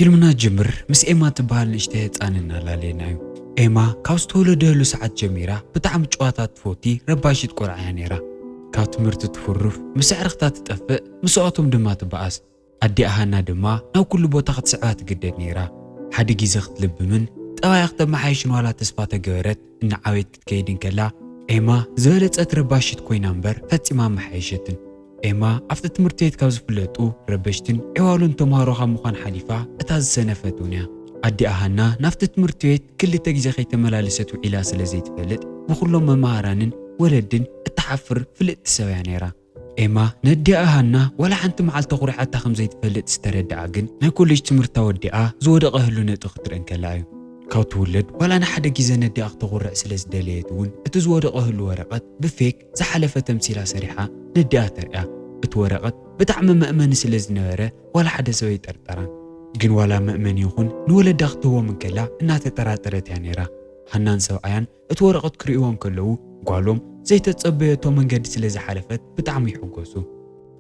ፊልምና ጅምር ምስ ኤማ ትበሃል ንእሽተይ ህፃን እናላለየና እዩ። ኤማ ካብ ዝተወለደሉ ሰዓት ጀሚራ ብጣዕሚ ጨዋታ ትፈቲ ረባሽት ቆልዓ እያ ነይራ። ካብ ትምህርቲ ትፍርፍ፣ ምስ ኣዕርኽታ ትጠፍእ፣ ምስኣቶም ድማ ትበኣስ። ኣዲኣ ሃና ድማ ናብ ኩሉ ቦታ ክትስዕባ ትግደድ ነይራ። ሓደ ግዜ ክትልብምን ጠባያ ክተመሓየሽን ዋላ ተስፋ ተገበረት፣ እናዓበየት ክትከይድ እንከላ ኤማ ዝበለጸት ረባሽት ኮይና እምበር ፈጺማ ኣመሓየሸትን። ኤማ ኣብቲ ትምህርቲ ቤት ካብ ዝፍለጡ ረበሽትን ዕዋሉን ተምሃሮ ካብ ምዃን ሓሊፋ እታ ዝሰነፈት እውን እያ። ኣዲኣ ሃና ናብቲ ትምህርቲ ቤት ክልተ ግዜ ከይተመላለሰት ውዒላ ስለ ዘይትፈልጥ ብኹሎም መማህራንን ወለድን እትሓፍር ፍልጥቲ ሰብ እያ ነይራ። ኤማ ነዲኣ ሃና ዋላ ሓንቲ መዓልቲ ኣኹሪዓታ ከም ዘይትፈልጥ ዝተረድኣ ግን ናይ ኮሌጅ ትምህርታ ወዲኣ ዝወደቐ ህሉ ነጥቢ ክትርኢ እንከላ እዩ። ካብ ትውለድ ዋላ ንሓደ ግዜ ነዲኣ ክተኹርዕ ስለ ዝደለየት እውን እቲ ዝወደቐ ህሉ ወረቐት ብፌክ ዝሓለፈ ተምሲላ ሰሪሓ ነዲኣ ተርእያ። እቲ ወረቐት ብጣዕሚ መእመኒ ስለ ዝነበረ ዋላ ሓደ ሰብ ኣይጠርጠራን። ግን ዋላ መእመኒ ይኹን ንወለዳ ክትህቦም እንከላ እናተጠራጠረት እያ ነይራ። ሃናን ሰብኣያን እቲ ወረቐት ክርእይዎ እንከለዉ ጓሎም ዘይተጸበየቶ መንገዲ ስለ ዝሓለፈት ብጣዕሚ ይሕጎሱ።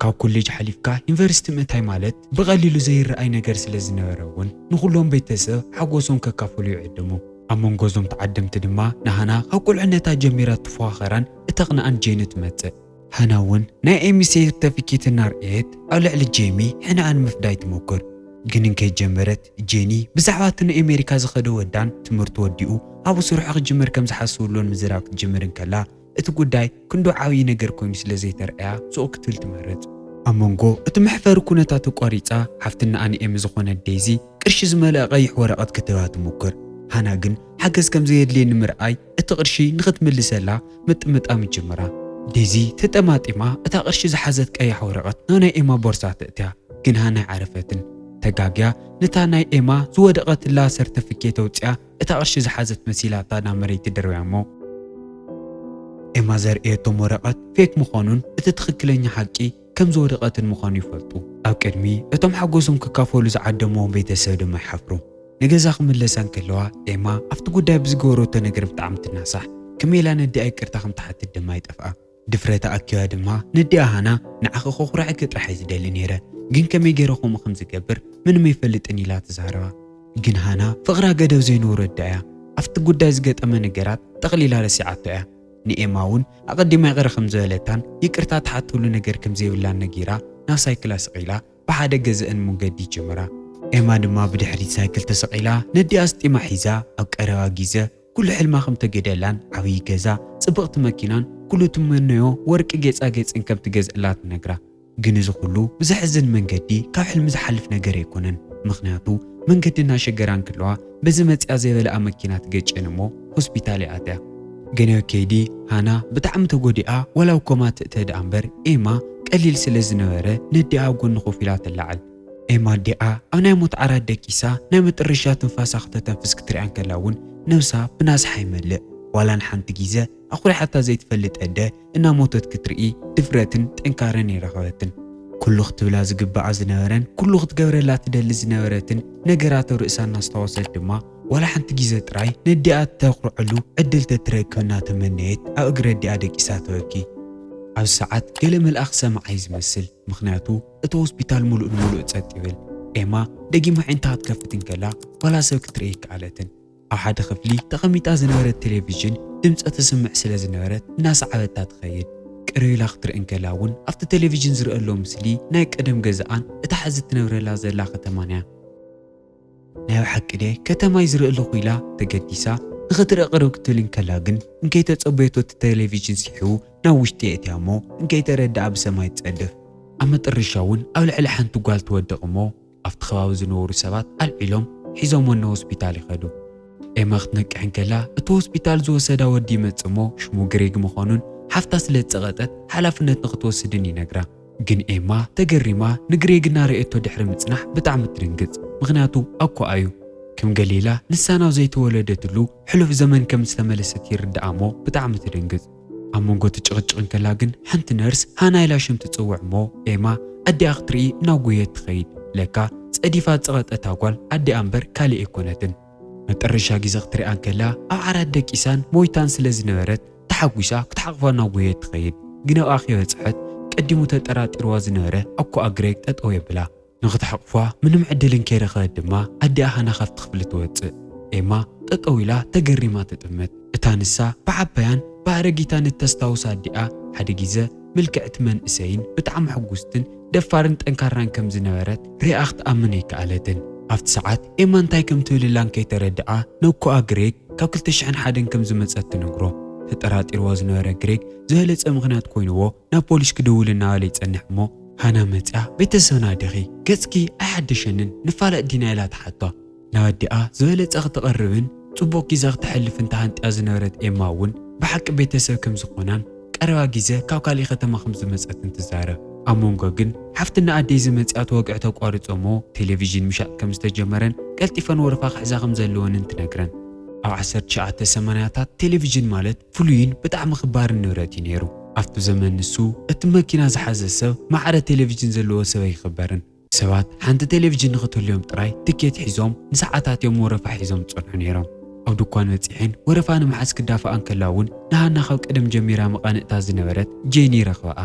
ካብ ኮሌጅ ሓሊፍካ ዩኒቨርሲቲ ምእታይ ማለት ብቐሊሉ ዘይረኣይ ነገር ስለ ዝነበረ እውን ንኹሎም ቤተሰብ ሓጎሶም ከካፍሉ ይዕድሙ። ኣብ መንጎ እዞም ተዓደምቲ ድማ ንሃና ካብ ቁልዕነታ ጀሚራ እትፎኻኸራን እተቕንኣን ጄኒ ትመጽእ። ሃና እውን ናይ ኤሚ ሰርተፊኬት እናርኣየት ኣብ ልዕሊ ጄሚ ሕነኣ ንምፍዳይ ትሞክር። ግን እንከይጀመረት ጄኒ ብዛዕባ እቲ ንኣሜሪካ ዝኸደ ወዳን ትምህርቲ ወዲኡ ኣብኡ ስርሑ ክጅምር ከም ዝሓስብሎን ምዝራብ ክትጅምር እንከላ እቲ ጉዳይ ክንዶ ዓብዪ ነገር ኮይኑ ስለ ዘይተርኣያ ስቕ ክትብል ትመርጽ። ኣብ መንጎ እቲ መሕፈሪ ኩነታት ኣቋሪጻ ሓፍትና ኣንኤም ዝኾነት ዴዚ ቅርሺ ዝመልአ ቀይሕ ወረቐት ክትህባ ትሙክር። ሃና ግን ሓገዝ ከም ዘየድልየ ንምርኣይ እቲ ቅርሺ ንኽትምልሰላ ምጥምጣም ይጅምራ። ዴዚ ተጠማጢማ እታ ቅርሺ ዝሓዘት ቀያሕ ወረቐት ናብ ናይ ኤማ ቦርሳ ተእትያ። ግን ሃና ኣይዓረፈትን። ተጋግያ ነታ ናይ ኤማ ዝወደቐትላ ሰርተፍኬት ኣውፅኣ እታ ቅርሺ ዝሓዘት መሲላታ ናብ መሬት ትድርብያ እሞ ኤማ ዘርእየቶም ወረቐት ፌክ ምዃኑን እቲ ትኽክለኛ ሓቂ ከም ዝወደቐትን ምዃኑ ይፈልጡ። ኣብ ቅድሚ እቶም ሓጎሶም ክካፈሉ ዝዓደምዎም ቤተሰብ ድማ ይሓፍሩ። ንገዛ ክምለሳ እንከለዋ ኤማ ኣብቲ ጉዳይ ብዝገበረቶ ነገር ብጣዕሚ ትናሳሕ። ከመይ ኢላ ነዲኣ ይቅርታ ከም ትሓትት ድማ ይጠፍኣ። ድፍረታ ኣኪባ ድማ ነዲኣ ሃና ንዓኺ ከኹርዐኪ ጥራሕ እየ ዝደሊ ነይረ፣ ግን ከመይ ገይረ ከምኡ ከም ዝገብር ምንም ኣይፈልጥን ኢላ ትዛረባ። ግን ሃና ፍቕራ ገደብ ዘይኖሮ ኣደ እያ። ኣብቲ ጉዳይ ዝገጠመ ነገራት ጠቕሊላ ረሲዓቶ እያ። ንኤማ እውን ኣቐዲማ ይቕረ ከም ዝበለታን ይቅርታ ትሓተሉ ነገር ከም ዘይብላን ነጊራ ናብ ሳይክላ ስቕ ኢላ ብሓደ ገዘአን መንገዲ ይጅምራ። ኤማ ድማ ብድሕሪት ሳይክል ተሰቒላ ነዲኣ ኣስጢማ ሒዛ ኣብ ቀረባ ግዜ ኩሉ ሕልማ ከም ተገደላን ዓብዪ ገዛ፣ ጽብቕቲ መኪናን ኩሉ ትመነዮ ወርቂ ጌጻጌጽን ከም ትገዝእላ ትነግራ። ግን እዚ ኩሉ ብዘሕዝን መንገዲ ካብ ሕልሚ ዝሓልፍ ነገር ኣይኮነን። ምኽንያቱ መንገዲ እናሸገራ እንክለዋ በዚ መጺኣ ዘይበልኣ መኪና ትገጨን እሞ ሆስፒታል ይኣትያ። ገንዮ ከይዲ ሃና ብጣዕሚ ተጎዲኣ ዋላ ኣብ ኮማ ትእተ ደኣ እምበር ኤማ ቀሊል ስለ ዝነበረ ነዲኣ ኣብ ጎኒ ኮፍ ኢላ ትለዓል። ኤማ ኣዲኣ ኣብ ናይ ሞት ዓራት ደቂሳ ናይ መጠረሻ ትንፋሳ ክተተንፍስ ክትሪኣ እንከላ እውን ነብሳ ብናስሓ ይመልእ። ዋላ ንሓንቲ ግዜ ኣኹሪሓታ ዘይትፈልጥ ኣደ እናሞተት ክትርኢ ድፍረትን ጥንካረን ኣይረኸበትን። ኩሉ ክትብላ ዝግብኣ ዝነበረን ኩሉ ክትገብረላ ትደሊ ዝነበረትን ነገራት ኣብ ርእሳ እናስታወሰት ድማ ዋላ ሓንቲ ግዜ ጥራይ ነዲኣ እተኹርዐሉ ዕድል ተትረክብ እናተመነየት ኣብ እግሪ ኣዲኣ ደቂሳ ተበኪ። ኣብዚ ሰዓት ገለ መልኣኽ ሰማዓ እዩ ዝመስል፣ ምኽንያቱ እቲ ሆስፒታል ምሉእ ንምሉእ ጸጥ ይብል። ኤማ ደጊማ ኣዒንታ ክትከፍት እንከላ ዋላ ሰብ ክትርኢ ኣይከኣለትን። ኣብ ሓደ ክፍሊ ተቐሚጣ ዝነበረት ቴሌቪዥን ድምጻ ትስምዕ ስለ ዝነበረት እናሰዓበታ ትኸይድ። ቅርብ ኢላ ክትርኢ እንከላ እውን ኣብቲ ቴሌቪዥን ዝርእየሎ ምስሊ ናይ ቀደም ገዛኣን እታ ሕዚ ትነብረላ ዘላ ከተማን እያ። ናይ ብሓቂ ድየ ከተማይ ዝርኢ ኣለኹ ኢላ ተገዲሳ ንኽትርኢ ቅርብ ክትብል እንከላ ግን እንከይተጸበየቶ እቲ ቴሌቪዥን ስሒቡ ናብ ውሽጢ የእትያ እሞ እንከይተረድኣ ብሰማይ ትጸድፍ። ኣብ መጠረሻ እውን ኣብ ልዕሊ ሓንቲ ጓል ትወድቕ እሞ ኣብቲ ከባቢ ዝነበሩ ሰባት ኣልዒሎም ሒዞምወን ናብ ሆስፒታል ይኸዱ። ኤማ ክትነቅሕ እንከላ እቲ ሆስፒታል ዝወሰዳ ወዲ ይመጽእ እሞ ሽሙ ግሬግ ምዃኑን ሓፍታ ስለ ዝጸቐጠት ሓላፍነት ንኽትወስድን ይነግራ። ግን ኤማ ተገሪማ ንግሬግ እናረኣየቶ ድሕሪ ምጽናሕ ብጣዕሚ ትድንግጽ፣ ምኽንያቱ ኣኮኣ እዩ። ከም ገሊላ ንሳ ናብ ዘይተወለደትሉ ሕሉፍ ዘመን ከም ዝተመለሰት ይርድኣ እሞ ብጣዕሚ ትድንግጽ። ኣብ መንጎ እቲ ጭቕጭቕ እንከላ ግን ሓንቲ ነርስ ሃና ኢላ ሽም ትጽውዕ እሞ ኤማ ኣዲኣ ክትርኢ እናጎየት ትኸይድ። ለካ ጸዲፋ ዝጸቐጠታ ጓል ኣዲኣ እምበር ካልእ ኣይኮነትን። መጠረሻ ግዜ ክትሪኣ እንከላ ኣብ ዓራት ደቂሳን ሞይታን ስለ ዝነበረት ተሓጒሳ ክትሓቕፋ እናጎየት ትኸይድ። ግን ኣብኣ ከይበጽሐት ቀዲሙ ተጠራጢርዋ ዝነበረ ኣኮኣ ግሬግ ጠጠው የብላ። ንኽትሓቕፋ ምንም ዕድል እንከይረኸበት ድማ ኣዲኣ ሃና ካብቲ ክፍሊ ትወጽእ። ኤማ ጠጠው ኢላ ተገሪማ ትጥምት። እታ ንሳ ብዓባያን ብኣረጊታን እተስታውሳ ኣዲኣ ሓደ ግዜ ምልክዕቲ መንእሰይን ብጣዕሚ ሕጉስትን ደፋርን ጠንካራን ከም ዝነበረት ሪኣ ክትኣምን ኣይከኣለትን። ኣብቲ ሰዓት ኤማ እንታይ ከም ትብልላ እንከይተረድኣ ነኮኣ ግሬግ ካብ ክልተ ሽሕን ሓደን ከም ዝመጸት ትነግሮ። ተጠራጢርዋ ዝነበረ ግሬግ ዝበለጸ ምኽንያት ኮይንዎ ናብ ፖሊስ ክድውል እናበለ ይጸንሕ እሞ ሃና መጽያ ቤተሰብና ዲኺ? ገጽኪ ኣይሓደሸንን ንፋለጥ ዲና ኢላ ትሓቶ። ናብ ኣዲኣ ዝበለጸ ክትቐርብን ጽቡቕ ግዜ ክተሕልፍን ተሃንጥያ ዝነበረት ኤማ እውን ብሓቂ ቤተሰብ ከም ዝኾናን ቀረባ ግዜ ካብ ካሊእ ከተማ ከም ዝመጸትን ትዛረብ። ኣብ መንጎ ግን ሓፍትና ኣደይ ዝመጽኣ እቲ ወግዒ ተቋርጾ እሞ ቴሌቪዥን ምሻጥ ከም ዝተጀመረን ቀልጢፈን ወረፋ ክሕዛ ከም ዘለወንን ትነግረን። ኣብ ዓሰርተ ትሽዓተ ሰማንያታት ቴሌቪዥን ማለት ፍሉይን ብጣዕሚ ክባርን ንብረት እዩ ነይሩ። ኣብቲ ዘመን ንሱ እቲ መኪና ዝሓዘ ሰብ ማዕረ ቴሌቪዥን ዘለዎ ሰብ ኣይኽበርን። ሰባት ሓንቲ ቴሌቪዥን ንኽትህልዮም ጥራይ ትኬት ሒዞም ንሰዓታት እዮም ወረፋ ሒዞም ዝጸንሑ ነይሮም። ኣብ ድኳን በጺሐን ወረፋ ንምሓዝ ክዳፍኣ እንከላ እውን ንሃና ካብ ቀደም ጀሚራ መቓንእታ ዝነበረት ጄኒ ረኽባኣ።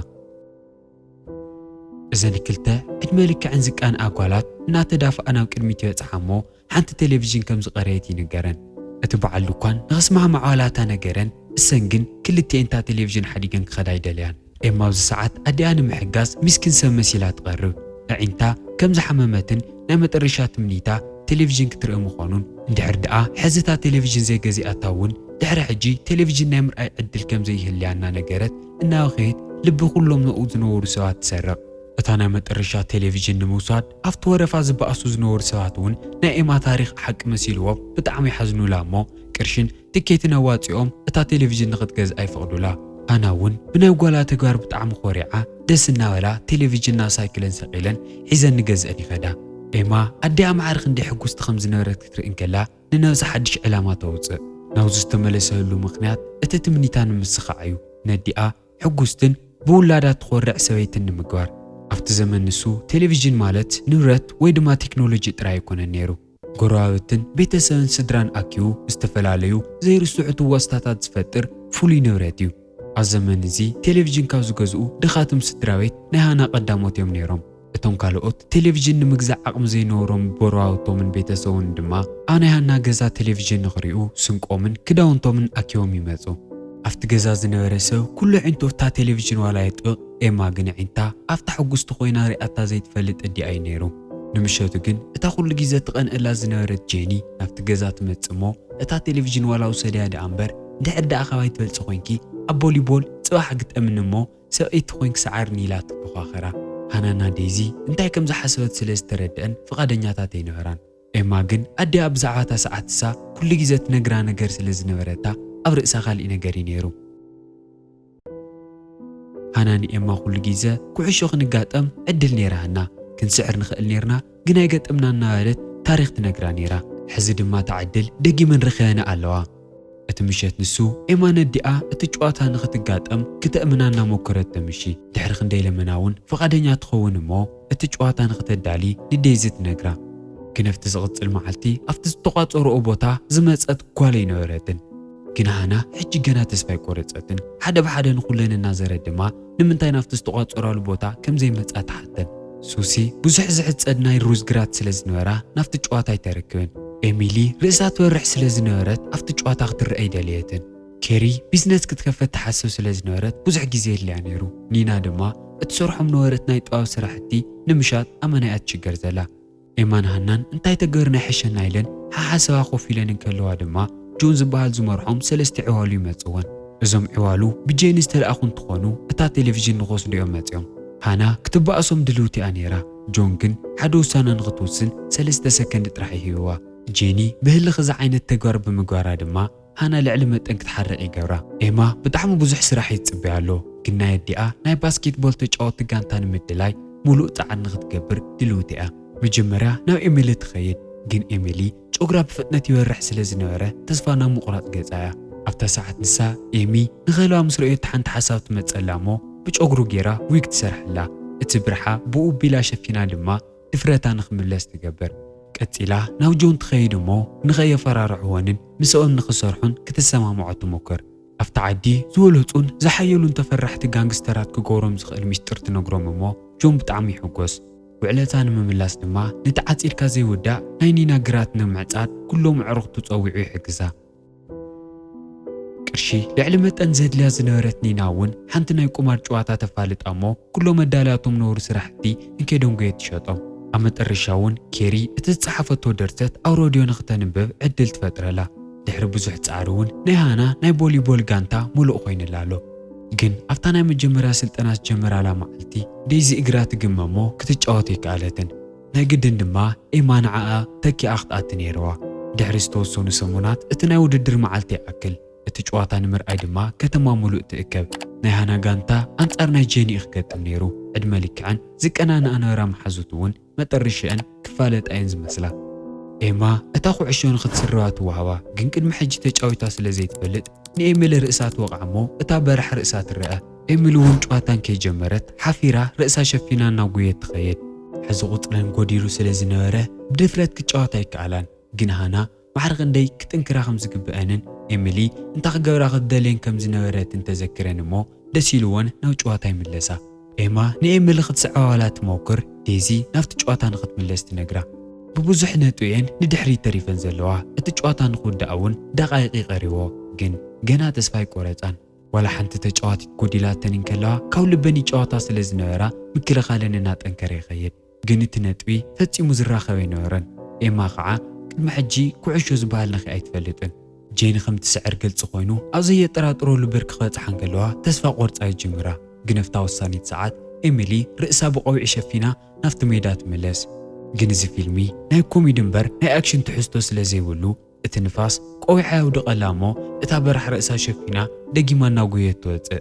እዘን ክልተ ዕድመ ልክዐን ዝቃንኣ ጓላት እናተዳፍኣ ናብ ቅድሚት ይበጽሓ እሞ ሓንቲ ቴሌቪዥን ከም ዝቐረየት ይንገረን። እቲ በዓል ድኳን ንኽስማዕማዓዋ ላታ ነገረን፣ እሰን ግን ክልቲኤን እታ ቴሌቪዥን ሓዲገን ክኸዳ ኣይደለያን። ኤማ ኣብዚ ሰዓት ኣዲኣ ንምሕጋዝ ሚስኪን ሰብ መሲላ ትቐርብ። ኣዒንታ ከም ዝሓመመትን ናይ መጠረሻ ትምኒታ ቴሌቪዥን ክትርኢ ምዃኑን እንድሕር ደኣ ሕዚ እታ ቴሌቪዥን ዘይገዚኣታ እውን ድሕሪ ሕጂ ቴሌቪዥን ናይ ምርኣይ ዕድል ከም ዘይህልያ እናነገረት እናበኸየት ልቢ ኩሎም ነኡ ዝነበሩ ሰባት ትሰርቕ። እታ ናይ መጠረሻ ቴሌቪዥን ንምውሳድ ኣብቲ ወረፋ ዝበኣሱ ዝነበሩ ሰባት እውን ናይ ኤማ ታሪኽ ሓቂ መሲልዎም ብጣዕሚ ይሓዝኑላ እሞ ቅርሽን ትኬትን ኣዋጺኦም እታ ቴሌቪዥን ንኽትገዝኣ ይፈቕዱላ። ሃና እውን ብናይ ጓላ ተግባር ብጣዕሚ ኮሪዓ ደስ እናበላ ቴሌቪዥን ናብ ሳይክለን ሰቒለን ሒዘን ንገዝአን ይኸዳ። ኤማ ኣዲኣ ማዕረ ክንደይ ሕጉስቲ ከም ዝነበረት ክትርኢ እንከላ ንነብሳ ሓድሽ ዕላማ ተውጽእ። ናብዚ ዝተመለሰሉ ምኽንያት እቲ ትምኒታ ንምስኻዕ እዩ። ነዲኣ ሕጉስትን ብውላዳ ትኾርዕ ሰበይትን ንምግባር። ኣብቲ ዘመን ንሱ ቴሌቪዥን ማለት ንብረት ወይ ድማ ቴክኖሎጂ ጥራይ ኣይኮነን ነይሩ። ጎረባብትን ቤተሰብን ስድራን ኣኪቡ ዝተፈላለዩ ዘይርስዑ ትወስታታት ዝፈጥር ፍሉይ ንብረት እዩ። ኣብ ዘመን እዚ ቴሌቪዥን ካብ ዝገዝኡ ድኻትም ስድራ ቤት ናይ ሃና ቀዳሞት እዮም ነይሮም። እቶም ካልኦት ቴሌቪዥን ንምግዛእ ዓቕሚ ዘይነበሮም ጎረባብቶምን ቤተሰቡን ድማ ኣብ ናይ ሃና ገዛ ቴሌቪዥን ንኽሪኡ ስንቆምን ክዳውንቶምን ኣኪቦም ይመጹ። ኣብቲ ገዛ ዝነበረ ሰብ ኩሉ ኣዒንቱ ኣብታ ቴሌቪዥን ዋላ የጥብቕ፣ ኤማ ግን ኣዒንታ ኣብታ ሕጉስቲ ኮይና ሪኣታ ዘይትፈልጥ ኣዲኣ እዩ ነይሩ። ንምሸቱ ግን እታ ኩሉ ግዜ ትቐንእላ ዝነበረት ጄኒ ናብቲ ገዛ ትመጽእ እሞ እታ ቴሌቪዥን ዋላ ውሰድያ ደኣ እምበር እንድሕር ደኣ ካባይ ትበልጺ ኮይንኪ ኣብ ቮሊቦል ጽባሕ ግጠምኒ እሞ ሰበይቲ ኮይንኪ ሰዓርኒ ኢላ ትፎኻኸራ። ሃናና ዴዚ እንታይ ከም ዝሓሰበት ስለ ዝተረድአን ፍቓደኛታት ኣይነበራን። ኤማ ግን ኣዲኣ ብዛዕባ እታ ሰዓት እሳ ኩሉ ግዜ ትነግራ ነገር ስለ ዝነበረታ ኣብ ርእሳ ካሊእ ነገር እዩ ነይሩ። ሃና ንኤማ ኩሉ ግዜ ኩዕሾ ክንጋጠም ዕድል ነይራህና፣ ክንስዕር ንኽእል ነይርና ግን ኣይገጠምና እናበለት ታሪኽ ትነግራ ነይራ። ሕዚ ድማ እታ ዕድል ደጊመን ረኺበና ኣለዋ። እቲ ምሸት ንሱ ኤማ ነዲኣ እቲ ጨዋታ ንኽትጋጠም ክተእምና እናሞከረት ተምሺ። ድሕሪ ክንደይ ለመና እውን ፍቓደኛ ትኸውን እሞ እቲ ጨዋታ ንኽተዳሊ ንዴዚ ትነግራ። ግን ኣብቲ ዝቕጽል መዓልቲ ኣብቲ ዝተቋጸረኦ ቦታ ዝመጸት ጓል ኣይነበረትን። ግን ሃና ሕጂ ገና ተስፋ ኣይቆረጸትን። ሓደ ብሓደ ንኹለን እናዘረት ድማ ንምንታይ ናብቲ ዝተቋጸራሉ ቦታ ከም ዘይመጻ ትሓተን። ሱሲ ብዙሕ ዝሕጸድ ናይ ሩዝ ግራት ስለ ዝነበራ ናብቲ ጨዋታ ኣይተረክብን። ኤሚሊ ርእሳ ትበርሕ ስለ ዝነበረት ኣብቲ ጨዋታ ክትረአ ኣይደለየትን። ኬሪ ቢዝነስ ክትከፈት ትሓስብ ስለ ዝነበረት ብዙሕ ግዜ የድልያ ነይሩ። ኒና ድማ እትሰርሖም ነበረት ናይ ጥበብ ስራሕቲ ንምሻጥ ኣመና እያ ትሽገር ዘላ። ኤማን ሃናን እንታይ ተገርና ይሕሸና ኢለን ሓሓሰባ ኮፍ ኢለን እንከለዋ ድማ ጆን ዝበሃል ዝመርሖም ሰለስተ ዕዋሉ ይመጽወን። እዞም ዕዋሉ ብጄኒ ዝተለኣኹ እንትኾኑ እታ ቴሌቪዥን ንክወስዱ እዮም መጽዮም። ሃና ክትበኣሶም ድልውቲ እያ ነይራ። ጆን ግን ሓደ ውሳነ ንክትውስን ሰለስተ ሰከንድ ጥራሕ ይህብዋ። ጄኒ ብህልኽ እዚ ዓይነት ተግባር ብምግባራ ድማ ሃና ልዕሊ መጠን ክትሓርቕ ይገብራ። ኤማ ብጣዕሚ ብዙሕ ስራሕ እዩ ዝጽበያ ኣሎ፣ ግን ናይ ኣዲኣ ናይ ባስኬትቦል ተጫወቲ ጋንታ ንምድላይ ሙሉእ ጻዕሪ ንክትገብር ድልውቲ እያ። መጀመርያ ናብ ኤሚሊ ትኸይድ፣ ግን ኤሚሊ ጨጉራ ብፍጥነት ይበርሕ ስለ ዝነበረ ተስፋ ናብ ምቑራጽ ገጻ እያ። ኣብታ ሰዓት ንሳ ኤሚ ንኸልባ ምስ ረእዮት ሓንቲ ሓሳብ ትመጸላ እሞ ብጨጉሩ ጌራ ዊግ ትሰርሐላ። እቲ ብርሓ ብኡ ቢላ ሸፊና ድማ ድፍረታ ንኽምለስ ትገብር። ቀጺላ ናብ ጆን ትኸይድ እሞ ንኸየፈራርሕዎንን ምስኦም ንኽሰርሑን ክትሰማምዖ ትሞክር። ኣብቲ ዓዲ ዝበለጹን ዝሓየሉን ተፈራሕቲ ጋንግስተራት ክገብሮም ዝኽእል ሚስጥር ትነግሮም እሞ ጆን ብጣዕሚ ይሕጎስ። ውዕለታ ንምምላስ ድማ ነቲ ዓጺድካ ዘይውዳእ ናይ ኒና ግራት ንምዕጻድ ኩሎም ኣዕሩኽቱ ጸዊዑ ይሕግዛ። ቅርሺ ልዕሊ መጠን ዘድልያ ዝነበረት ኒና እውን ሓንቲ ናይ ቁማር ጨዋታ ተፋልጣ እሞ ኩሎም መዳልያቶም ነበሩ ስራሕቲ እንከይደንጎየት ትሸጦም። ኣብ መጠረሻ እውን ኬሪ እቲ ዝጸሓፈቶ ድርሰት ኣብ ሬድዮ ንክተንብብ ዕድል ትፈጥረላ። ድሕሪ ብዙሕ ጻዕሪ እውን ናይ ሃና ናይ ቮሊቦል ጋንታ ምሉእ ኮይንላ ኣሎ። ግን ኣብታ ናይ መጀመርያ ስልጠና ዝጀመራላ መዓልቲ ዴዚ እግራ ትግመ እሞ ክትጫወት ኣይከኣለትን። ናይ ግድን ድማ ኤማ ንዓኣ ተኪኣ ክትኣቲ ነይርዋ። ድሕሪ ዝተወሰኑ ሰሙናት እቲ ናይ ውድድር መዓልቲ ይኣክል። እቲ ጨዋታ ንምርኣይ ድማ ከተማ ምሉእ ትእከብ። ናይ ሃና ጋንታ ኣንጻር ናይ ጄኒ እዩ ክገጥም ነይሩ። ዕድመ ልክዐን ዝቀናንኣ ነበራ መሓዙት እውን መጠረሽአን ክፋለጣ እየን ዝመስላ። ኤማ እታ ኩዕሾ ንክትስርባ ትወሃባ፣ ግን ቅድሚ ሕጂ ተጫዊታ ስለ ዘይትፈልጥ ንኤሚሊ ርእሳ ትወቕዓ እሞ እታ በራሕ ርእሳ ትረአ። ኤሚሊ እውን ጨዋታን ከይጀመረት ሓፊራ ርእሳ ሸፊና እናጉየት ትኸየድ። ሕዚ ቁጽረን ጎዲሉ ስለ ዝነበረ ብድፍረት ክጫወታ ኣይከኣላን። ግን ሃና ማዕረ ክንደይ ክጥንክራ ከም ዝግብአንን ኤሚሊ እንታይ ክገብራ ክትደልየን ከም ዝነበረትን ተዘክረን እሞ ደስ ኢልወን ናብ ጨዋታ ይምለሳ። ኤማ ንኤሚሊ ክትስዕባ ዋላ ትሞክር፣ ዴዚ ናብቲ ጨዋታ ንክትምለስ ትነግራ። ብብዙሕ ነጥቢ እየን ንድሕሪት ተሪፈን ዘለዋ። እቲ ጨዋታ ንክውዳእ እውን ደቓይቕ ይቐርዎ፣ ግን ገና ተስፋ ኣይቆረጻን። ዋላ ሓንቲ ተጫዋቲት ጎዲላተን እንከለዋ ካብ ልበን ይጫወታ ስለ ዝነበራ ምክልኻለን እናጠንከረ ይኸይድ። ግን እቲ ነጥቢ ፈጺሙ ዝራኸብ ኣይነበረን። ኤማ ኸዓ ቅድሚ ሕጂ ኩዕሾ ዝበሃል ነኺ ኣይትፈልጥን። ጄኒ ከም ትስዕር ግልጺ ኮይኑ ኣብ ዘየጠራጥረሉ ብርኪ ክበጽሓ እንከለዋ ተስፋ ቆርጻ ይጅምራ። ግን ኣብታ ወሳኒት ሰዓት ኤሚሊ ርእሳ ብቆቢዕ ሸፊና ናብቲ ሜዳ ትምለስ። ግን እዚ ፊልሚ ናይ ኮሜዲ እምበር ናይ ኣክሽን ትሕዝቶ ስለ ዘይብሉ እቲ ንፋስ ቆቢዓ የውድቐላ እሞ እታ በራሕ ርእሳ ሸፊና ደጊማ እናጎየት ትወጽእ።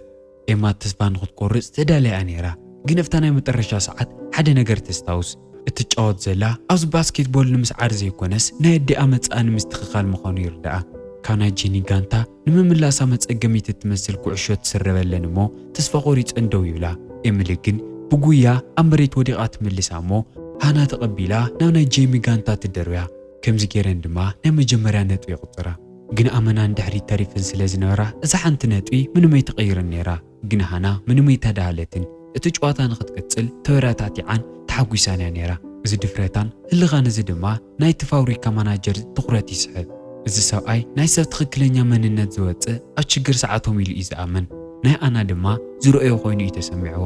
ኤማ ተስፋ ንክትቆርጽ ተዳልያ ነይራ። ግን ኣብታ ናይ መጠረሻ ሰዓት ሓደ ነገር ተስታውስ። እትጫወት ዘላ ኣብዚ ባስኬትቦል ንምስዓር ዘይኮነስ ናይ ኣዲኣ መጻኢ ንምስትኽኻል ምዃኑ ይርድኣ። ካብ ናይ ጄኒ ጋንታ ንምምላሳ መጸገሚት እትመስል ኩዕሾ ትስረበለን እሞ ተስፋ ቆሪጸን ደው ይብላ። ኤሚሊ ግን ብጉያ ኣብ መሬት ወዲቓ ትምልሳ እሞ ሃና ተቐቢላ ናብ ናይ ጄኒ ጋንታ ትደርብያ። ከምዚ ገይረን ድማ ናይ መጀመርያ ነጥቢ ይቕጽራ። ግን ኣመና ንድሕሪት ተሪፈን ስለ ዝነበራ እዛ ሓንቲ ነጥቢ ምንም ኣይትቕይርን ነይራ። ግን ሃና ምንም ኣይተዳሃለትን። እቲ ጨዋታ ንኽትቅጽል ተበረታቲዓን ተሓጒሳን እያ ነይራ። እዚ ድፍረታን ህልኻን እዚ ድማ ናይቲ ፋብሪካ ማናጀር ትኹረት ይስሕብ። እዚ ሰብኣይ ናይ ሰብ ትኽክለኛ መንነት ዝወጽእ ኣብ ችግር ሰዓቶም ኢሉ እዩ ዝኣምን። ናይ ኣና ድማ ዝረኣዮ ኮይኑ እዩ ተሰሚዕዎ።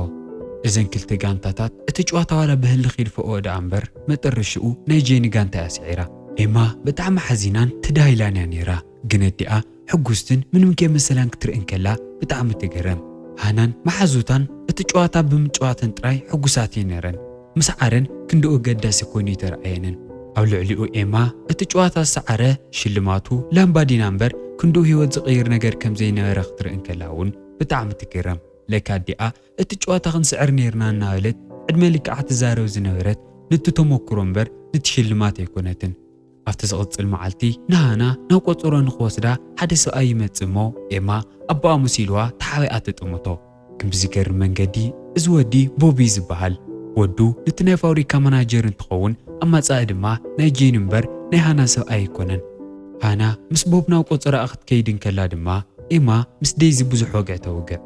እዘን ክልተ ጋንታታት እቲ ጨዋታ ዋላ ብህልኽ ይድፈኦ ደኣ እምበር መጠረሽኡ ናይ ጄኒ ጋንታ እያ ስዒራ። ኤማ ብጣዕሚ ሓዚናን ተዳሂላን እያ ነይራ። ግን ኣዲኣ ሕጉስትን ምንም ከይመሰላን ክትርኢ እንከላ ብጣዕሚ ትገረም። ሃናን መሓዙታን እቲ ጨዋታ ብምጭዋተን ጥራይ ሕጉሳት እየን ነይረን። ምስዓረን ክንድኡ ኣገዳሲ ኮይኑ ኣይተረኣየንን። ኣብ ልዕሊኡ ኤማ እቲ ጨዋታ ዝሰዓረ ሽልማቱ ላምባዲና እምበር ክንድኡ ህይወት ዝቕይር ነገር ከም ዘይነበረ ክትርኢ እንከላ እውን ብጣዕሚ ትግረም። ለካ ኣዲኣ እቲ ጨዋታ ክንስዕር ነይርና እናበለት ዕድመ ልክዓ ትዛረብ ዝነበረት ነቲ ተመኩሮ እምበር ነቲ ሽልማት ኣይኮነትን። ኣብቲ ዝቕጽል መዓልቲ ንሃና ናብ ቆጸሮ ንኽወስዳ ሓደ ሰብኣይ ይመጽእ እሞ ኤማ ኣቦኣ መሲልዋ ተሓቢኣ ትጥምቶ። ግን ብዝገርም መንገዲ እዚ ወዲ ቦቢ ዝበሃል ወዱ ነቲ ናይ ፋብሪካ ማናጀር እንትኸውን ኣማጻኢ ድማ ናይ ጄን እምበር ናይ ሃና ሰብኣይ ኣይኮነን። ሃና ምስ ቦብ ናብ ቆጸራኣ ክትከይድ እንከላ ድማ ኤማ ምስ ዴዚ ብዙሕ ወግዒ ተውግዕ።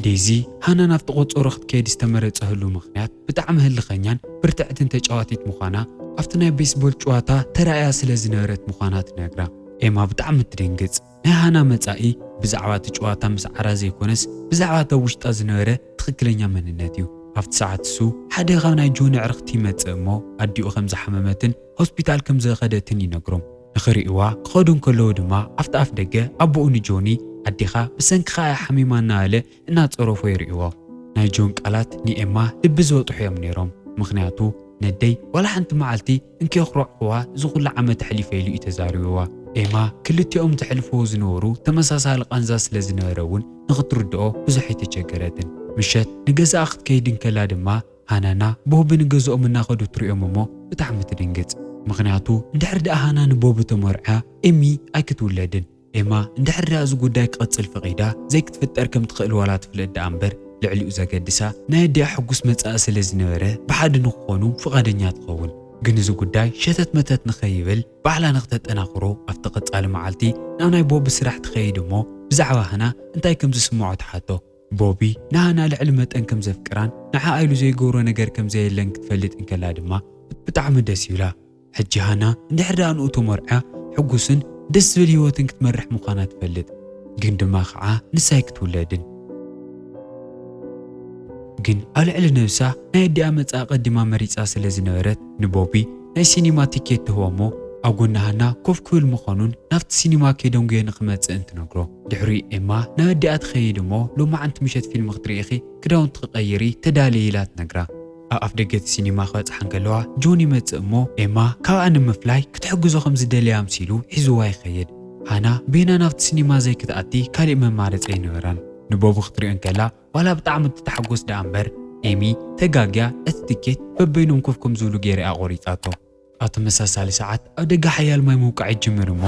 ዴዚ ሃና ናብቲ ቆጸሮ ክትከይድ ዝተመረጸህሉ ምኽንያት ብጣዕሚ ህልኸኛን ብርትዕትን ተጫዋቲት ምዃና ኣብቲ ናይ ቤስቦል ጨዋታ ተራእያ ስለ ዝነበረት ምዃና ትነግራ። ኤማ ብጣዕሚ ትድንግጽ። ናይ ሃና መጻኢ ብዛዕባ እቲ ጨዋታ ምስዓራ ዘይኮነስ ብዛዕባ እቲ ኣብ ውሽጣ ዝነበረ ትኽክለኛ መንነት እዩ። ኣብቲ ሰዓት እሱ ሓደ ካብ ናይ ጆን ኣዕርኽቲ ይመጽእ እሞ ኣዲኡ ከም ዝሓመመትን ሆስፒታል ከም ዝኸደትን ይነግሮም። ንኽርእይዋ ክኸዱ እንከለዉ ድማ ኣብቲ ኣፍ ደገ ኣቦኡ ንጆኒ ኣዴኻ ብሰንክኻ እያ ሓሚማ እናበለ እናጸረፎ የርእይዎ። ናይ ጆን ቃላት ንኤማ ልቢ ዝበጥሑ እዮም ነይሮም። ምኽንያቱ ነደይ ዋላ ሓንቲ መዓልቲ እንከየኹረዕኹዋ እዚ ኩሉ ዓመት ኣሕሊፈ ኢሉ እዩ ተዛሪብዋ። ኤማ ክልቲኦም ዘሕልፍዎ ዝነበሩ ተመሳሳሊ ቃንዛ ስለ ዝነበረ እውን ንኽትርድኦ ብዙሕ ኣይተቸገረትን። ምሸት ንገዛኣ ክትከይድ እንከላ ድማ ሃናና ቦቢ ንገዝኦም እናኸዱ ትሪኦም እሞ ብጣዕሚ ትድንግጽ። ምኽንያቱ እንድሕር ደኣ ሃና ንቦቢ ተመርዕያ ኤሚ ኣይክትውለድን። ኤማ እንድሕር ደኣ እዚ ጉዳይ ክቕጽል ፈቒዳ ዘይክትፍጠር ከም ትኽእል ዋላ ትፍለጥ ደኣ እምበር ልዕሊኡ ዘገድሳ ናይ ኣዲኣ ሕጉስ መጻኢ ስለ ዝነበረ ብሓደ ንክኾኑ ፍቓደኛ ትኸውን። ግን እዚ ጉዳይ ሸተት መተት ንኸይብል ባዕላ ንክተጠናኽሮ ኣብቲ ቀጻሊ መዓልቲ ናብ ናይ ቦቢ ስራሕ ትኸይድ እሞ ብዛዕባ ሃና እንታይ ከም ዝስምዖ ትሓቶ። ቦቢ ንሃና ልዕሊ መጠን ከም ዘፍቅራን ንዓኣ ኢሉ ዘይገብሮ ነገር ከም ዘየለን ክትፈልጥ እንከላ ድማ ብጣዕሚ ደስ ይብላ። ሕጂ ሃና እንድሕር ደኣ ንኡ ተመርዕያ ሕጉስን ደስ ዝብል ህይወትን ክትመርሕ ምዃና ትፈልጥ። ግን ድማ ከዓ ንሳይ ክትውለድን ግን ኣብ ልዕሊ ነብሳ ናይ ኣዲኣ መጻኢ ቀዲማ መሪጻ ስለ ዝነበረት ንቦቢ ናይ ሲኒማ ቲኬት ትህቦ እሞ ኣብ ጎኒ ሃና ኮፍ ክብል ምዃኑን ናብቲ ሲኒማ ከይደንጉየ ንክመጽእን ትነግሮ። ድሕሪኡ ኤማ ናብ ኣዲኣ ትኸይድ እሞ ሎማዓንቲ ምሸት ፊልም ክትርኢ ኢኺ ክዳውንቲ ክቐይሪ ተዳለዪ ኢላ ትነግራ። ኣብ ኣፍ ደገ እቲ ሲኒማ ክበጽሓ እንከለዋ ጆን ይመጽእ እሞ ኤማ ካብኣ ንምፍላይ ክትሕግዞ ከም ዝደልያ ኣምሲሉ ሒዝዋ ይኸይድ። ሃና ቤና ናብቲ ሲኒማ ዘይክትኣቲ ካሊእ መማረጺ ኣይነበራን። ንቦቢ ክትሪኦ እንከላ ዋላ ብጣዕሚ ትተሓጎስ ደኣ እምበር ኤሚ ተጋግያ እቲ ትኬት በበይኖም ኮፍ ከም ዝብሉ ገይራ እያ ቆሪጻቶ። ኣብ ተመሳሳሊ ሰዓት ኣብ ደገ ሓያል ማይ ምውቃዕ ይጅምር እሞ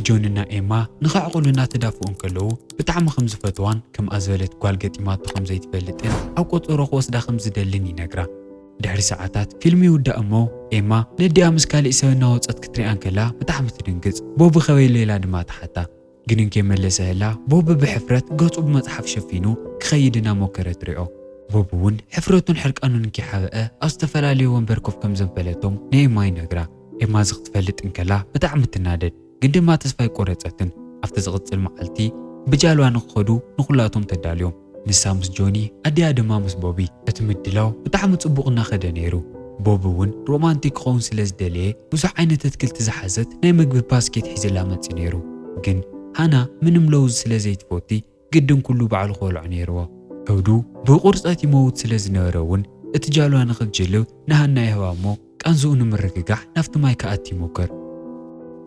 ጆንና ኤማ ንኸዕቕሉ እናተዳፍኡ እንከለዉ ብጣዕሚ ከም ዝፈትዋን ከምኣ ዝበለት ጓል ገጢማቶ ከም ዘይትፈልጥን ኣብ ቆጸሮ ክወስዳ ከም ዝደልን ይነግራ። ድሕሪ ሰዓታት ፊልም ይውዳእ እሞ ኤማ ነዲኣ ምስ ካሊእ ሰብ እናወጸት ክትሪኣ እንከላ ብጣዕሚ ትድንግጽ። ቦቢ ከበይ ሌላ ድማ ትሓታ። ግን እንከይመለሰ ህላ ቦቢ ብሕፍረት ገጹ ብመጽሓፍ ሸፊኑ ክኸይድ እናሞከረ ትሪኦ። ቦቢ እውን ሕፍረቱን ሕርቃኑን እንከይሓበአ ኣብ ዝተፈላለየ ወንበር ኮፍ ከም ዘበለቶም ንኤማ ይነግራ። ኤማ እዚ ክትፈልጥ እንከላ ብጣዕሚ ትናደድ፣ ግን ድማ ተስፋ ኣይቆረጸትን። ኣብቲ ዝቕጽል መዓልቲ ብጃልባ ንክኸዱ ንኹላቶም ተዳልዮም። ንሳ ምስ ጆኒ ኣዲኣ ድማ ምስ ቦቢ። እቲ ምድላው ብጣዕሚ ጽቡቕ እናኸደ ነይሩ። ቦቢ እውን ሮማንቲክ ክኸውን ስለ ዝደለየ ብዙሕ ዓይነት ኣትክልቲ ዝሓዘት ናይ ምግቢ ባስኬት ሒዝላ መጺኡ ነይሩ። ግን ሃና ምንም ለውዝ ስለ ዘይትፈቲ ግድን ኩሉ ባዕሉ ክበልዖ ነይርዎ። ከብዱ ብቑርጸት ይመውት ስለ ዝነበረ እውን እቲ ጃልባ ንኽትጅልብ ንሃና ይህባ እሞ ቃንዝኡ ንምርግጋሕ ናብቲ ማይ ክኣቲ ይሞክር።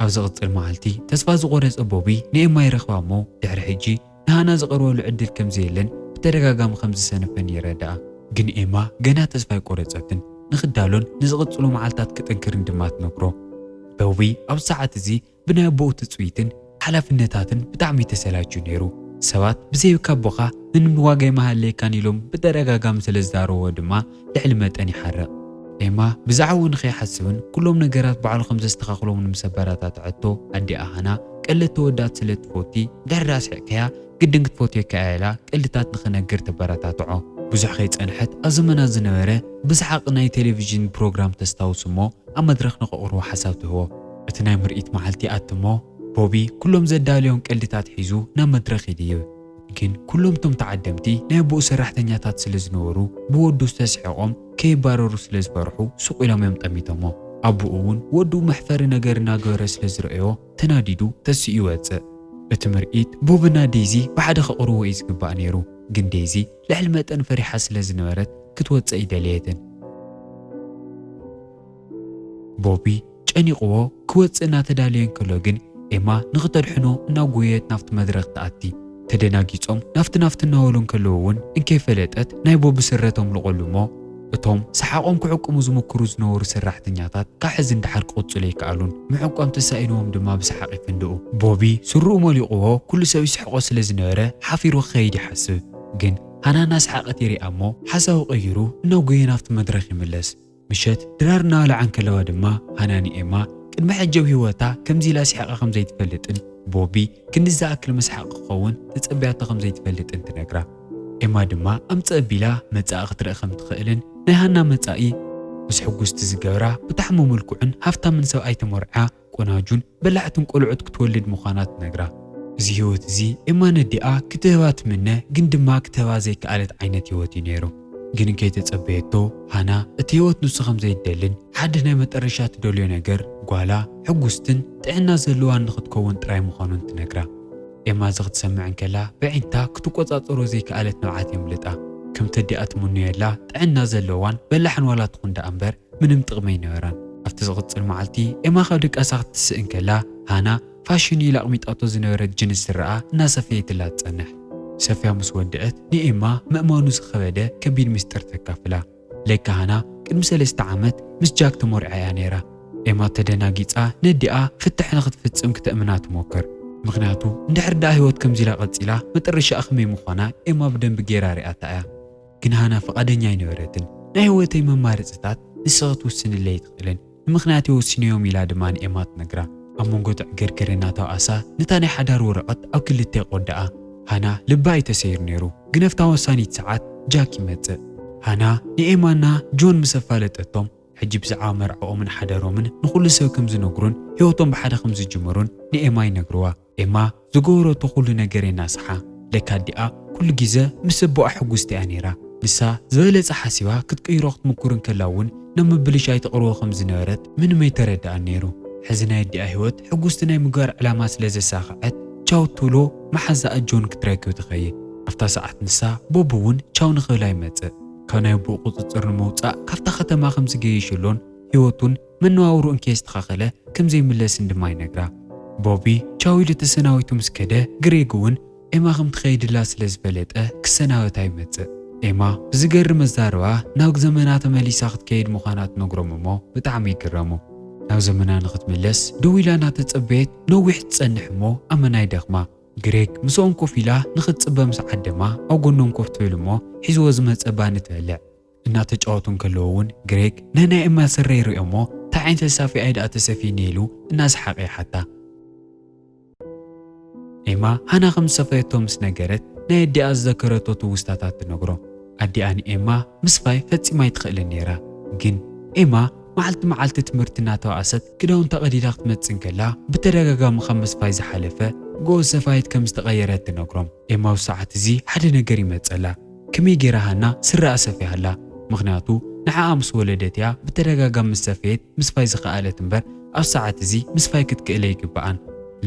ኣብ ዝቕጽል መዓልቲ ተስፋ ዝቖረጸ ቦቢ ንኤማ ይረኽባ እሞ ድሕሪ ሕጂ ንሃና ዝቐርበሉ ዕድል ከም ዘየለን ብተደጋጋሚ ከም ዝሰነፈን ይረድኣ። ግን ኤማ ገና ተስፋ ኣይቆረጸትን። ንኽዳሎን ንዝቕጽሉ መዓልታት ክጥንክርን ድማ ትነግሮ። ቦቢ ኣብ ሰዓት እዚ ብናይ ኣቦኡ ትጽቢትን ሓላፍነታትን ብጣዕሚ ተሰላችዩ ነይሩ። ሰባት ብዘይ ኣቦኻ ምንም ዋጋ ኣይመሃለየካን ኢሎም ብተደጋጋሚ ስለ ዝዛረብዎ ድማ ልዕሊ መጠን ይሓርቕ። ኤማ ብዛዕባኡ ንኸይሓስብን ኩሎም ነገራት ባዕሉ ከም ዘስተኻኽሎም ንምሰበራታትዐቶ ኣዲኣ ሃና ቀለድ ተወዳት ስለ ትፈቲ ድሕሪ ኣስሒቕካያ ግድን ክትፈትየካ እያ ኢላ ቀልድታት ንኽነግር ተበረታትዖ። ብዙሕ ከይጸንሐት ኣብ ዘመና ዝነበረ ብሰሓቕ ናይ ቴሌቪዥን ፕሮግራም ተስታውስ እሞ ኣብ መድረኽ ንኸቕርቦ ሓሳብ ትህቦ። እቲ ናይ ምርኢት መዓልቲ ይኣቲ እሞ ቦቢ ኩሎም ዘዳለዮም ቀልድታት ሒዙ ናብ መድረኽ ይድይብ። ግን ኩሎም እቶም ተዓደምቲ ናይ ኣቦኡ ሰራሕተኛታት ስለ ዝነበሩ ብወዱ ዝተስሕቖም ከይባረሩ ስለ ዝፈርሑ ሱቕ ኢሎም እዮም ጠሚቶሞ። ኣቦኡ እውን ወዱ መሕፈሪ ነገር እናገበረ ስለ ዝረኣዮ ተናዲዱ ተሲኡ ይወጽእ። እቲ ምርኢት ቦብና ዴዚ ብሓደ ከቕርቦ እዩ ዝግባእ ነይሩ፣ ግን ዴዚ ልዕሊ መጠን ፈሪሓ ስለ ዝነበረት ክትወጽእ ኣይደለየትን። ቦቢ ጨኒቕዎ ክወጽእ እናተዳለየ እንከሎ ግን ኤማ ንኽተድሕኖ እናጎየት ናብቲ መድረኽ ትኣቲ። ተደናጊጾም ናፍቲ ናፍቲ እናበሉ እንከለዉ እውን እንከይፈለጠት ናይ ቦቢ ስረ ተምልቐሉ እሞ እቶም ሰሓቖም ክዕቅሙ ዝምክሩ ዝነበሩ ሰራሕተኛታት ካብ ሕዚ ንደሓር ክቕጽሉ ኣይከኣሉን። ምዕቋም ተሳኢንዎም ድማ ብሰሓቕ ይፍንድኡ። ቦቢ ስርኡ መሊቕዎ ኩሉ ሰብ ይስሕቖ ስለ ዝነበረ ሓፊሩ ክኸይድ ይሓስብ። ግን ሃና እናሰሓቐት ይሪኣ እሞ ሓሳቡ ቀይሩ እናጎየ ናብቲ መድረኽ ይምለስ። ምሸት ድራር እናበልዓ እንከለዋ ድማ ሃና ንኤማ ቅድሚ ሕጂ ኣብ ህይወታ ከምዚ ኢላ ስሒቓ ከም ዘይትፈልጥን ቦቢ ክንዲ ዝኣክል መስሓቕ ክኸውን ተጸቢያቶ ከም ዘይትፈልጥን ትነግራ። ኤማ ድማ ኣምጽእ ኣቢላ መጻኢ ክትርኢ ከም ትኽእልን ናይ ሃና መጻኢ ምስ ሕጉስቲ ዝገብራ ብጣዕሚ ምልኩዕን ሃፍታምን ሰብኣይ ተመርዓ ቆናጁን በላሕትን ቆልዑት ክትወልድ ምዃና ትነግራ። እዚ ህይወት እዚ ኤማ ነዲኣ ክትህባ ትምነ፣ ግን ድማ ክትህባ ዘይከኣለት ዓይነት ህይወት እዩ ነይሩ። ግን ከይተጸበየቶ ሃና እቲ ህይወት ንሱ ከም ዘይደልን ሓደ ናይ መጠረሻ ትደልዮ ነገር ጓላ ሕጉስትን ጥዕና ዘለዋን ንኽትከውን ጥራይ ምዃኑን ትነግራ። ኤማ እዚ ክትሰምዕ እንከላ ብዒንታ ክትቆጻጸሮ ዘይከኣለት ንብዓት የምልጣ። ከምቲ ኣዲኣ ትምነየላ ጥዕና ዘለዋን በላሕን ዋላ ትኹን ደኣ እምበር ምንም ጥቕሚ ኣይነበራን። ኣብቲ ዝቕጽል መዓልቲ ኤማ ካብ ድቃሳ ክትስእ እንከላ ሃና ፋሽን ኢላ ኣቕሚጣቶ ዝነበረት ጅንስ ስረኣ እናሰፈየትላ ትጸንሕ። ሰፍያ ምስ ወደአት ንኤማ ምእማኑ ዝኸበደ ከቢድ ምስጢር ተካፍላ። ለካ ሃና ቅድሚ ሰለስተ ዓመት ምስ ጃክ ተመርዓ እያ ነይራ። ኤማ ተደናጊጻ ነዲኣ ፍትሕ ንኽትፍጽም ክተእምና ትሞክር። ምኽንያቱ እንድሕር ደኣ ህይወት ከምዚ ኢላ ቀጺላ መጠረሻኣ ከመይ ምዃና ኤማ ብደንቢ ገይራ ሪኣታ እያ። ግን ሃና ፍቓደኛ ኣይነበረትን። ናይ ህይወተይ መማረጽታት ንስኺ ክትውስንለይ ኣይትኽእልን። ንምኽንያተይ ወሲነዮም ኢላ ድማ ንኤማ ትነግራ። ኣብ መንጎ እቲ ዕግርግር እናተባኣሳ ነታ ናይ ሓዳር ወረቐት ኣብ ክልተ ይቖድኣ። ሃና ልባ እዩ ተሰይሩ ነይሩ፣ ግን ኣብታ ወሳኒት ሰዓት ጃክ ይመጽእ። ሃና ንኤማና ጆን ምስ ኣፋለጠቶም፣ ሕጂ ብዛዕባ መርዓኦምን ሓዳሮምን ንኹሉ ሰብ ከም ዝነግሩን ህይወቶም ብሓደ ከም ዝጅምሩን ንኤማ ይነግርዋ። ኤማ ዝገበረቶ ኩሉ ነገር የናስሓ። ለካ ኣዲኣ ኩሉ ግዜ ምስ ኣቦኣ ሕጉስቲ እያ ነይራ። ንሳ ዝበለጸ ሓሲባ ክትቅይሮ ክትምኩር እንከላ እውን ናብ ምብልሻይ ትቕርቦ ከም ዝነበረት ምንም ኣይተረድኣን ነይሩ። ሕዚ ናይ ኣዲኣ ህይወት ሕጉስቲ ናይ ምግባር ዕላማ ስለ ዘሳኽዐት ቻው ትብሎ መሓዛኣ ጆን ክትረክብ ትኸይድ። ኣብታ ሰዓት ንሳ ቦብ እውን ቻው ንኽብላ ይመጽእ። ካብ ናይ ኣቦኡ ቁጽጽር ንምውጻእ ካብታ ከተማ ከም ዝገይሽሎን ህይወቱን መነባብርኡን ከየስተኻኸለ ከም ዘይምለስን ድማ ይነግራ። ቦቢ ቻው ኢሉ ተሰናቢቱ ምስ ከደ ግሬግ እውን ኤማ ከም ትኸይድላ ስለ ዝፈለጠ ክሰናበታ ይመጽእ። ኤማ ብዝገርም ኣዛርባ ናብ ዘመና ተመሊሳ ክትከይድ ምዃና ትነግሮም እሞ ብጣዕሚ ይግረሙ። ናብ ዘመና ንኽትምለስ ደው ኢላ እናተጸበየት ነዊሕ ትጸንሕ እሞ ኣመና ይደኽማ። ግሬግ ምስኦም ኮፍ ኢላ ንኽትጽበ ምስ ዓደማ ኣብ ጎኖም ኮፍ ትብል እሞ ሒዝዎ ዝመጸ ባኒ ትበልዕ። እናተጫወቱ እንከለዉ እውን ግሬግ ናይ ናይ ኤማ ስረ ይርእዮ እሞ እንታይ ዓይነት ሰፊ ኣይ ደኣ ተሰፊኒ ኢሉ እናሰሓቐ ይሓታ። ኤማ ሃና ከም ዝሰፈየቶ ምስ ነገረት ናይ ኣዲኣ ዝዘከረቶ ትውስታታት ትነግሮ። ኣዲኣ ንኤማ ምስፋይ ፈጺማ ኣይትኽእልን ነይራ። ግን ኤማ መዓልቲ መዓልቲ ትምህርቲ እናተባኣሰት ክዳውንታ ቀዲዳ ክትመጽእ እንከላ ብተደጋጋሚ ካብ ምስፋይ ዝሓለፈ ጎ ሰፋይት ከም ዝተቐየረት ትነግሮም። ኤማ ኣብዚ ሰዓት እዚ ሓደ ነገር ይመጸላ። ከመይ ገይራ ሃና ስረኣ ሰፊያላ? ምኽንያቱ ንዓኣ ምስ ወለደት እያ ብተደጋጋሚ ምስ ሰፈየት ምስፋይ ዝኸኣለት እምበር ኣብ ሰዓት እዚ ምስፋይ ክትክእል ኣይግብኣን።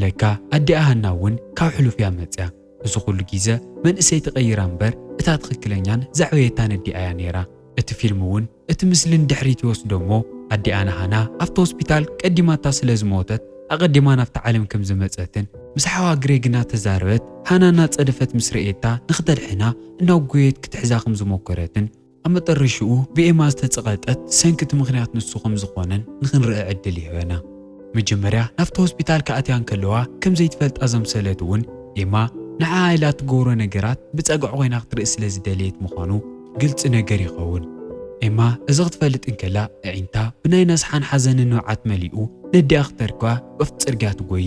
ለካ ኣዲኣ ሃና እውን ካብ ሕሉፍ እያ መጽያ። እዚ ኩሉ ግዜ መንእሰይ ተቐይራ እምበር እታ ትኽክለኛን ዘዕበየታን ኣዲኣ እያ ነይራ። እቲ ፊልም እውን እቲ ምስሊ ንድሕሪት ይወስዶ እሞ ኣዲኣ ንሃና ኣብቲ ሆስፒታል ቀዲማታ ስለ ዝሞተት ኣቐዲማ ናብቲ ዓለም ከም ዝመጸትን ምስ ሓዋ ግሬግ እናተዛረበት ሃና እናጸደፈት ምስ ረእየታ ንኽተድሕና እናጎየት ክትሕዛ ከም ዝሞከረትን ኣብ መጠረሽኡ ብኤማ ዝተጸቐጠት ሰንኪ እቲ ምኽንያት ንሱ ከም ዝኾነን ንኽንርኢ ዕድል ይህበና። መጀመርያ ናብቲ ሆስፒታል ክኣትያ እንከለዋ ከም ዘይትፈልጣ ዘምሰለት እውን ኤማ ንዓኣ ኢላ እትገብሮ ነገራት ብጸግዒ ኮይና ክትርኢ ስለ ዝደለየት ምዃኑ ግልጺ ነገር ይኸውን። ኤማ እዚ ክትፈልጥ እንከላ ኣዒንታ ብናይ ነስሓን ሓዘንን ንብዓት መሊኡ ነዲኣ ክተርክባ ኣብቲ ጽርግያ ትጎዪ።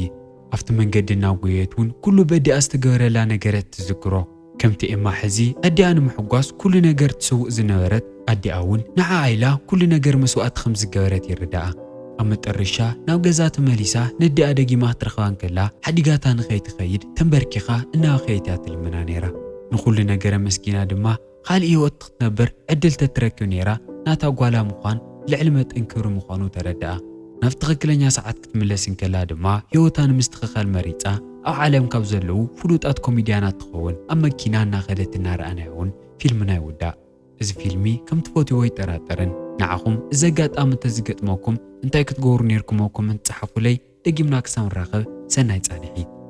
ኣብቲ መንገዲ እናጎየት እውን ኩሉ በዲኣ ዝተገበረላ ነገረት ትዝክሮ። ከምቲ ኤማ ሕዚ ኣዲኣ ንምሕጓስ ኩሉ ነገር ትስውእ ዝነበረት ኣዲኣ እውን ንዓኣ ኢላ ኩሉ ነገር መስዋእቲ ከም ዝገበረት ይርድኣ። ኣብ መጠረሻ ናብ ገዛ ተመሊሳ ነዲኣ ደጊማ ክትረኽባ እንከላ ሓዲጋታ ንኸይትኸይድ ተንበርኪኻ እናበኸየት እያ ትልምና ነይራ። ንኹሉ ነገር ኣመስጊና ድማ ካልእ ህይወት ክትነብር ዕድል ተትረክብ ነይራ ናታ ጓላ ምዃን ልዕሊ መጠን ክብሪ ምዃኑ ተረድኣ። ናብ ትኽክለኛ ሰዓት ክትምለስ እንከላ ድማ ህይወታ ንምስትኽኻል መሪጻ ኣብ ዓለም ካብ ዘለዉ ፍሉጣት ኮሜድያናት ትኸውን። ኣብ መኪና እናኸደት እናረኣናያ እውን ፊልምና ይውዳእ። እዚ ፊልሚ ከም ትፈትዎ ኣይጠራጠርን። ንዓኹም እዚ ኣጋጣሚ እንተዝገጥመኩም እንታይ ክትገብሩ ነይርኩም ኣብ ኮመንት ጸሓፉለይ። ደጊምና ክሳብ ንራኸብ ሰናይ ጻንሒት።